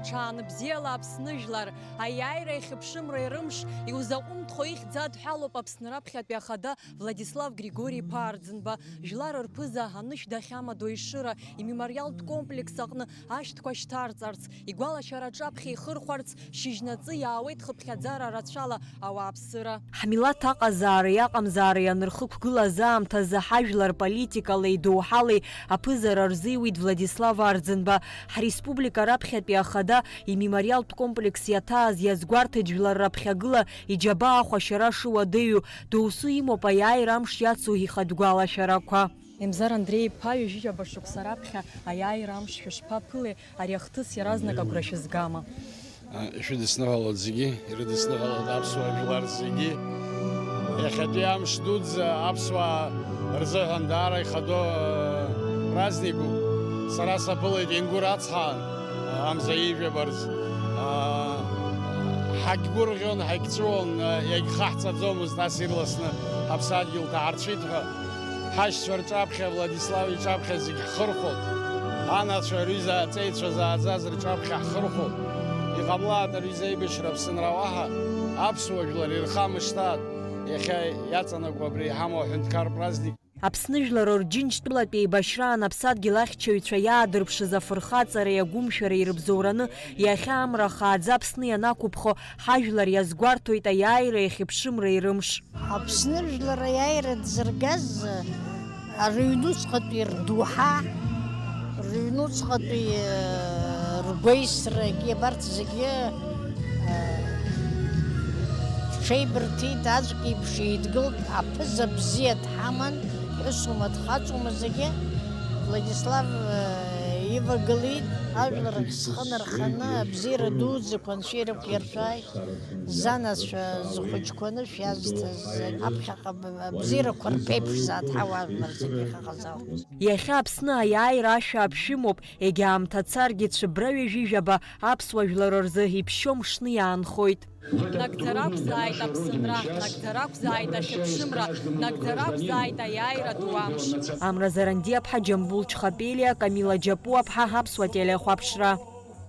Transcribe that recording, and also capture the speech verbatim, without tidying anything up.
Ҽаанбзиала Аԥсны жәлар, аиааира иахьыԥшымреи рымш иузаҟәымҭхо ихьӡ адҳәалоуп Аԥсны раԥхьатәи ахада Владислав Григори-иԥа Арӡынба, жәлар рԥыза, анышә дахьамадоу Ешыра имемориалтә комплекс аҟны ашәҭқәа шьҭарҵарц, игәалашәара аҿаԥхьа ихырхәарц, шьыжьнаҵы иаауеит хыԥхьаӡара рацәала ауааԥсыра. Ҳмилаҭ аҟазаареи аҟамзаареи анырхықәгылаз аамҭазы ҳажәлар политикалеи доуҳалеи аԥызара рзиуит Владислав Арӡынба. Ҳреспублика раԥхьатәи ахада имемориалтә комплекс иаҭааз иазгәарҭеит жәлар раԥхьагыла иџьабаа ахәашьара шыуадаҩу, доусы имоуп аиааира амш иацу ихатә гәалашәарақәа. Емзар Андреи-иԥа, ҩажәижәаба шықәса раԥхьа аиааира амш шәышԥаԥылеи, ари ахҭыс иаразнак агәра шәызгама? А, ишәыдысныҳәалоит зегьы, ирыдысныҳәалоит аԥсуа жәлар зегьы. Иахьатәи амш дуӡӡа аԥсуаа рзыҳәан даара ихадоу, а, праздникуп. Сара саԥылеит Ингәыр ацҳа, а, амза ижәабарц. А, ҳагьгәырӷьон, ҳагьҵәыуон, а, иагьхаҳҵаӡомызт ас ирласны ҳаԥсадгьыл ҭаҳарцәит ҳәа. Ҳашьцәа рҿаԥхьа Владислав иҿаԥхьа зегь ҳхырхәон. Анацәа рҩыза аҵеицәа зааӡаз рҿаԥхьа ҳхырхәон. Иҟамлааит ари аибашьра Аԥсынра уаҳа аԥсуа жәлар ирхамышҭааит. Иахьа иаҵанакуа абри иҳамоу аҳәынҭқар праздник. Аԥсны жәлар Џьынџьтәылатә еибашьраан аԥсадгьыл ахьчаҩцәа иаадырԥшыз афырхаҵареи агәымшәареи рыбзоураны иахьа амра хааӡа Аԥсны ианақәыԥхо ҳажәлар иазгәарҭоит аиааира иахьыԥшымреи рымш. Аԥсны жәлар аиааира дзыргаз рыҩнуҵҟатәи рдоуҳа, рыҩнуҵҟатәи, э, ргәеисрагьы абарҭ зегьы, э, рҽеибырҭеит, аӡәк иеиԥш еидгылт, аԥыза бзиа дҳаман, ԥҳәысума дхаҵоума зегьы. Владислав, э, ивагылеит, ажәлар рахь зхы нырханы, абзиара дуӡӡақәа анцәа ирықәиршәааит. Занацәа зхәыҷқәа анышә иазҭаз аԥхьаҟа абзиарақәа рԥеиԥшзааит ҳауаажәлар зегьы ихаҟазаауа. Иахьа Аԥсны аиааира ашәа аԥшәымоуп, егьа аамҭа царгьы цәыббра ҩажәижәаба аԥсуа жәлар рзы иԥшьоу мшны иаанхоит. Нагӡара ақәзааит Аԥсынра, нагӡара ақәзааит ахьыԥшымра, нагӡара ақәзааит аиааира ду амш. Амра Зарандиаԥҳа, Џьамбул Чхапелиа, Камила Џьапуаԥҳа, Аԥсуа телехәаԥшра.